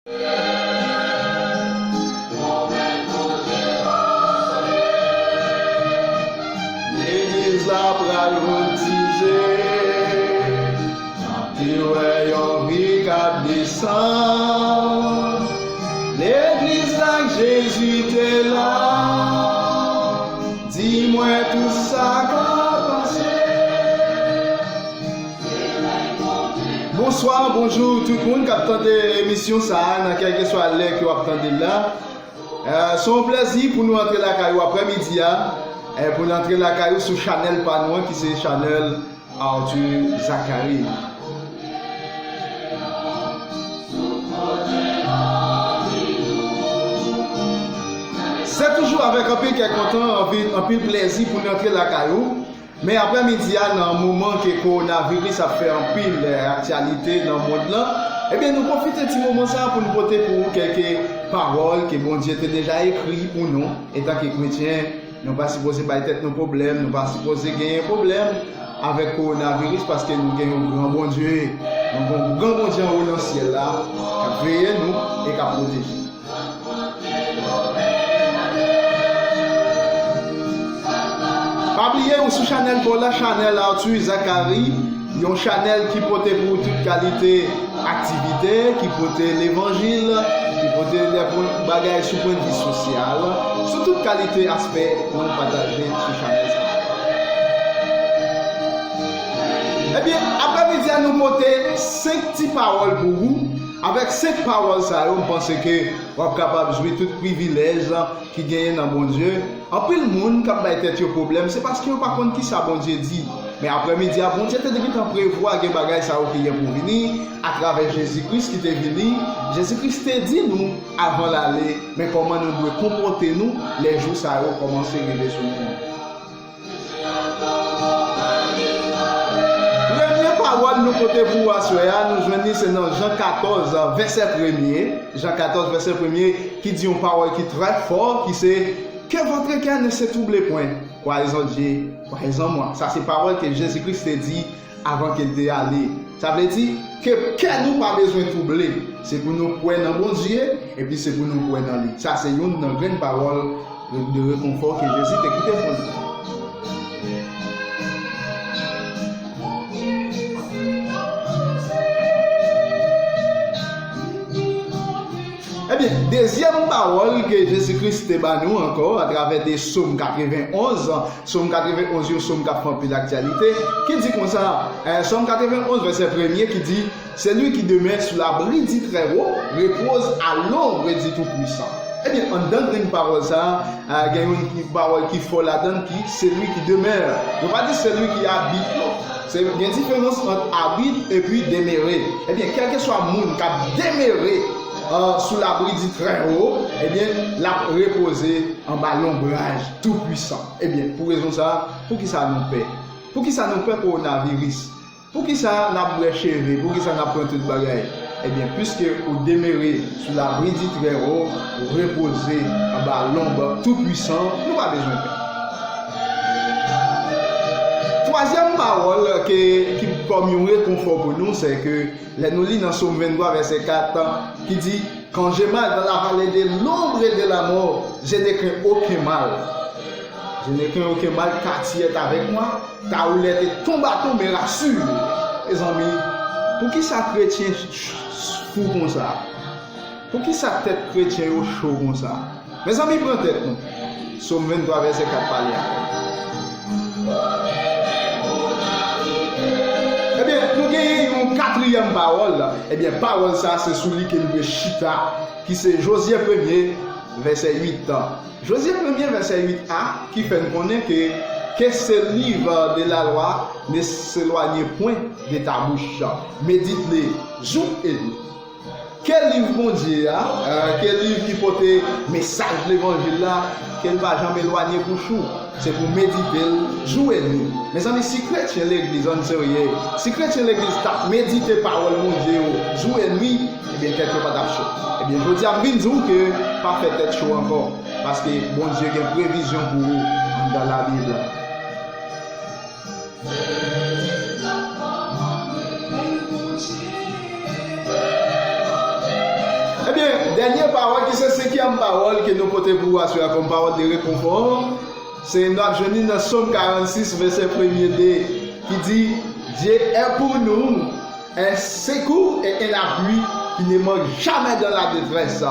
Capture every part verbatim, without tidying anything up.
Legliz la pral voltize. Te wè yon vi k ap desann. Legliz la k Jezi te la. Di mwen tout sa k ap pase. Bonswa, bonjou tout moun k ap tande emisyon sa a nan kèlkeswa lè ke w ap tande l la. Eh, se yon plèzi pou nou antre lakay ou aprèmidi a, eh, pou nou antre lakay ou sou chanèl pa nou an ki se chanèl Arthur Zacharie. Se toujou avèk anpil kè kontan, anpil, anpil plèzi pou n antre lakay ou. Men aprèmidi a, nan moman ke kowonaviris ap fè anpil, eh, aktyalite nan mond lan, ebyen, nou pwofite ti moman sa a pou n pote pou ou kèlke pawòl ke Bondye te deja ekri pou nou, etanke kretyen. Nou pa sipoze bay tèt nou pwoblèm, nou pa sipoze genyen pwoblèm avèk kowonaviris, paske nou gen yon gran Bondye. Nou gen yon gran Bondye anwo nan syèl la, k ap veye nou e k ap pwoteje. Pa bliye, ou sou chanèl pa w la, chanèl Arthur Zacharie, yon chanèl ki pote pou ou tout kalite aktivite, ki pote levanjil, ki pote de pwen, bagay sou pwennvi sosyal, sou tout kalite aspè pou nou pataje sou chanèl sa. Ebyen, aprèmidi a, nou pote senk ti pawòl pou ou. Avèk senk pawòl sa yo, m panse ke w ap kapab jwi tout privilèj ki genyen nan Bondye. Anpil moun k ap bay tèt yo pwoblèm, se paske yo pa konn kisa Bondye di. Men aprèmidi a, Bondye te gentan prevwa gen bagay sa yo ki gen pou vini atravè Jezi Kris ki te vini. Jezi Kris te di nou avan l ale, men kòman nou dwe konpòte nou lè jou sa yo kòmanse rive sou nou. Premye pawòl nou pote pou ou aswè a, nou jwenn li se nan Jan katòz, vèsè premye. Jan katòz, vèsè premye, ki di yon pawòl ki trè fò, ki se, Que votre cœur ne se trouble point. Croyez en Dieu, croyez en moi. Sa se pawòl ke Jezi Kris te di avan ke l te ale. Sa vle di ke kè nou pa bezwen twouble. Se pou nou kwè nan Bondye, epi se pou nou kwè nan li. Sa se youn nan grenn pawòl de rekonfò ke Jezi te kite pou nou. Ebyen, dezyèm pawòl ke Jezi Kris te ba nou ankò atravè de Sòm katrevenn onz, Sòm katrevenn onz, yon sòm k ap fè anpil aktyalite, ki di konsa, eh, Sòm katrevenn onz, vèsè premye, ki di, Celui qui demeure sous l'abri du Très-Haut repose à l'ombre du Tout-Puissant. Ebyen, anndan grenn pawòl sa a, gen yon pawòl ki fò ladan l ki celui qui demeure. Yo pa di celui qui habite, non. Se, gen diferans ant habite epi demeurer. Ebyen, kèlkeswa moun k ap demere, euh, sous l'abri du Très-Haut, ebyen, l ap repoze anba lonbraj Tout-Puissant. Ebyen, pou rezon sa a, poukisa nou pè? Poukisa nou pè kowonaviris? Poukisa n ap bwè cheve? Poukisa n ap pran tout bagay? Ebyen, piske ou demere sous l'abri du Très-Haut, ou repoze anba lonb Tout-Puissant, nou pa bezwen pè. Twazyèm pawòl ke, ki kòm yon rekonfò pou nou, se ke lè nou li nan Sòm venntwa, vèsè kat, ki di, Quand j'ai mal dans la vallée de l'ombre et de la mort, je ne crains aucun mal. Je ne crains aucun mal, car tu es avec moi. Ta roulette et ton bâton me rassurent. Mezanmi, poukisa kretyen ch-, ch-, fou konsa? Poukisa tèt kretyen yo cho konsa? Mezanmi, pran tèt nou. Sòm venntwa, vèsè kat pale avè nou. Ebyen, nou genyen yon katriyèm pawòl. Ebyen, pawòl sa, se sou li ke nou dwe chita, ki se Jozye premye, vèsè uit. Jozye premye, vèsè uit a, ki fè n konnen ke, Que ce livre de la loi ne s'éloigne point de ta bouche. Médite-le jour et nuit. Ke liv Bondye a, eh, ke liv ki pote mesaj levanjil la, ke l pa janm elwanye bouch ou. Se pou medite l jou e nuit. Mezanmi, si kretyen legliz, ann serye, si kretyen legliz t ap medite pawòl Bondye yo jou e nuit, ebyen, tèt yo pa t ap cho. Ebyen, jodi a, m vin di w ke pa fè tèt cho ankò, paske Bondye gen previzyon pou ou anndan Labib la. Ebyen, Dènye pawòl ki se senkyèm pawòl ke nou pote pou ou aswè a kòm pawòl de rekonfò, se nou ap jwenn li nan Sòm karannsis, vèsè premye de, ki di, Dieu est pour nous un secours et un appui qui ne manque jamais dans la détresse.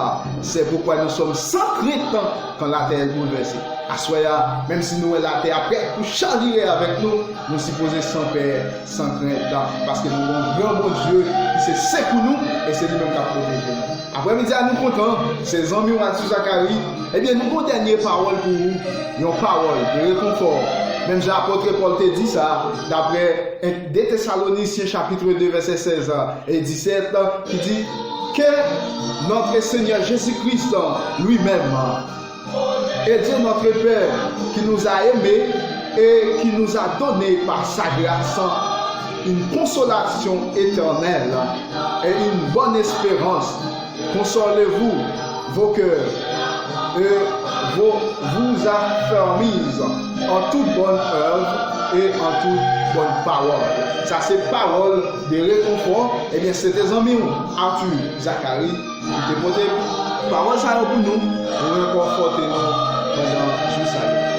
C'est pourquoi nous sommes sans crainte quand la terre est bouleversée. Aswè a, menm si nou wè latè a prèt pou chavire avèk nou, nou sipoze san pè, san krent, paske nou gen yon gran Bondye ki se sekou nou e se li menm k ap pwoteje nou. Aprèmidi a, nou kontan, se zanmi w Arthur Zacharie. Ebyen, nou gen yon dènye pawòl pou ou, yon pawòl de rekonfò. Menm jan apot Pòl te di sa, daprè de Tesalonisyen chapit de vèsè sèz e disèt, ki di, Que notre Seigneur Jésus-Christ lui-même et Dieu notre Père, qui nous a aimés et qui nous a donné par sa grâce une consolation éternelle et une bonne espérance, consolez-vous vos cœurs et vous vous affermissez en toute bonne œuvre et en toute bonne parole. Sa se pawòl de rekonfò. Ebyen, se te zanmi w Arthur Zacharie ki te pote pawòl sa yo pou nou, pou rekonfòte nou pandan jou sa yo.